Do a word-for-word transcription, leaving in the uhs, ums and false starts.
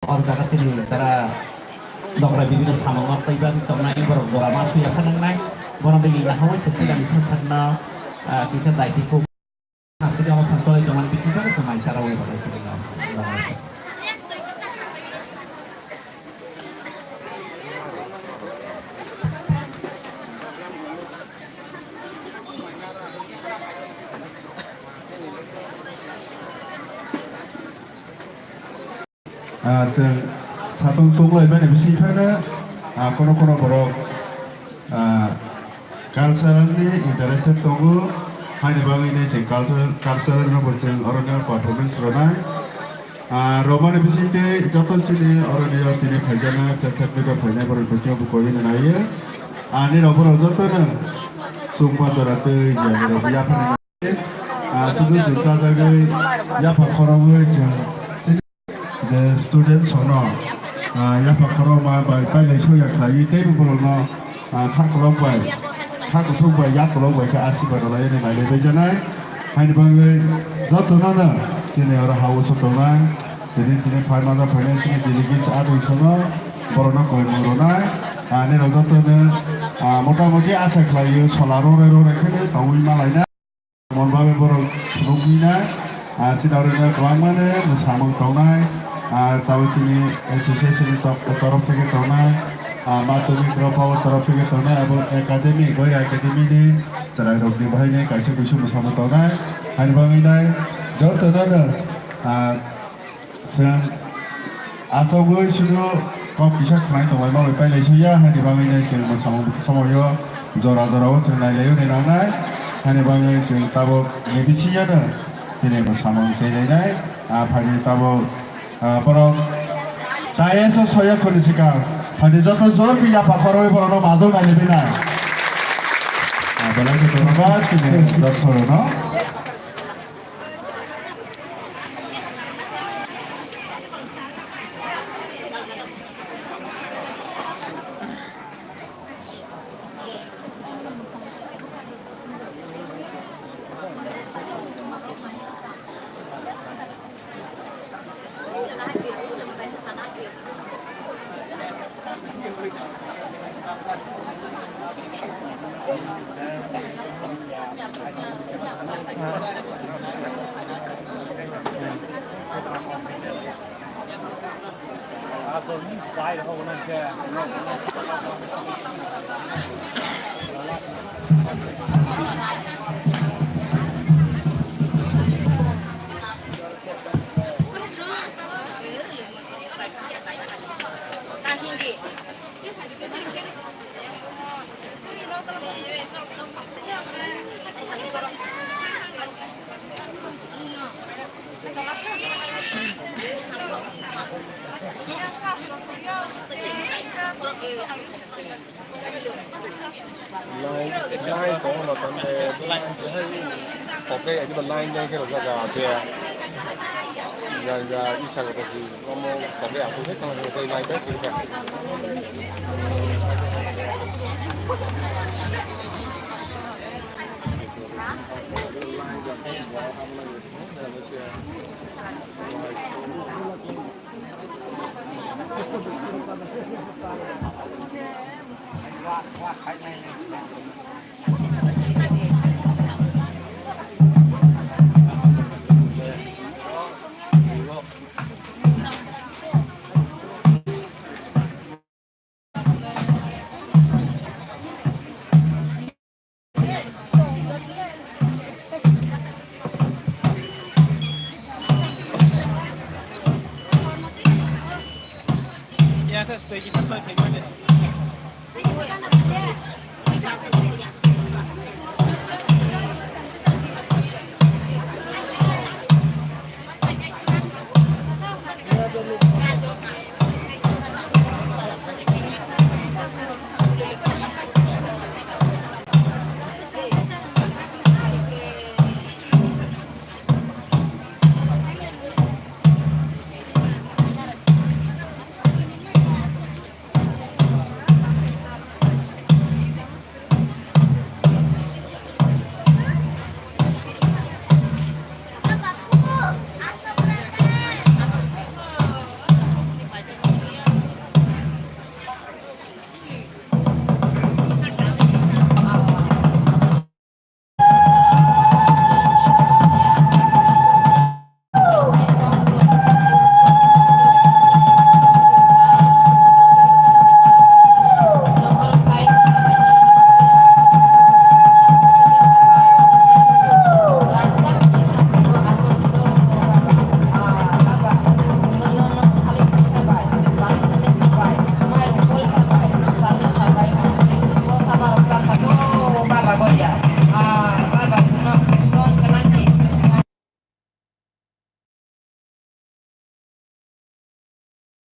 O jaga chini tara dogra bibino samung o tei bagwi tongnai borok jora ma suya phanangnai. Bono bagwi yahawi se sidang sasakno, ah, kisa daiti kuk. Aswk o sam tolai tongmani bising khe se mai sara wi rwlai sini no. Ah, chwng satung tunglaimani bising phano, ah, kono kono borok, ah, cultural ni interested tongo, haini bagwi nai chwng cultural, cultural no bo chwng oro no performance rwnai. Ah, romani bising tei joto chini oro ni o tini phaijana, chesakni bo phainai borok bo khe bo koi hwnwi naiyo. Ah, nini rok borok joto no chwng pa jora tei jani rok yaphani. Ah, sudu chwng chajagwi yapha khorogwi chwng je student songno, ah, yapha khorokma bai pailai soya khlaiwi teibo borokno, ah, kha kolok bai, kha kuthuk bai, yak kolok bai khe asirwad rwlai nai nailai bai janai. Haini bagwi jotono no chini oro ha uso tongnai, chini chini phai manja phainai chini delegates adui sono borokno koimung rwnai. Ah, nini rok jotono, ah, motamoti asa khlaio sola rwrai rwrai khe tongwi malaina. Mon bagwi borok phunukgwina, ah, chini oro no kwbangmano mwsamung tongnai, ah, tabuk chini association ni tok-, torof theke tongnai, ah, madhyamik rok o torof theke tongnai, abo academy, Goira Academy ni chwrai rok ni bahai ni kaisa kuisu mwsamung tongnai, haini bagwi nai jotono no, ah, Chwng asogwi sudu kok kisa khwnai tonglaima bai pailai soya, haini bagwi nai chwng bo samung somoio jora jora o chwng nailaio ni nangnai, haini bagwi chwng tabuk ni bisingo no chini bo samung chailainai, ah, phaidi tabuk, ah, borok dais o soya khwlwi swkang, phaidi joto jor bi yapha khorwi borokno majok nailaibainai. Ah, belai khe dhonnobad chini dorshok rokno. Line, line tongma tongde, koke agi ba line line khe rwjak a, ya, ya, isa ko si, omo koke aku khe tong line line si ka.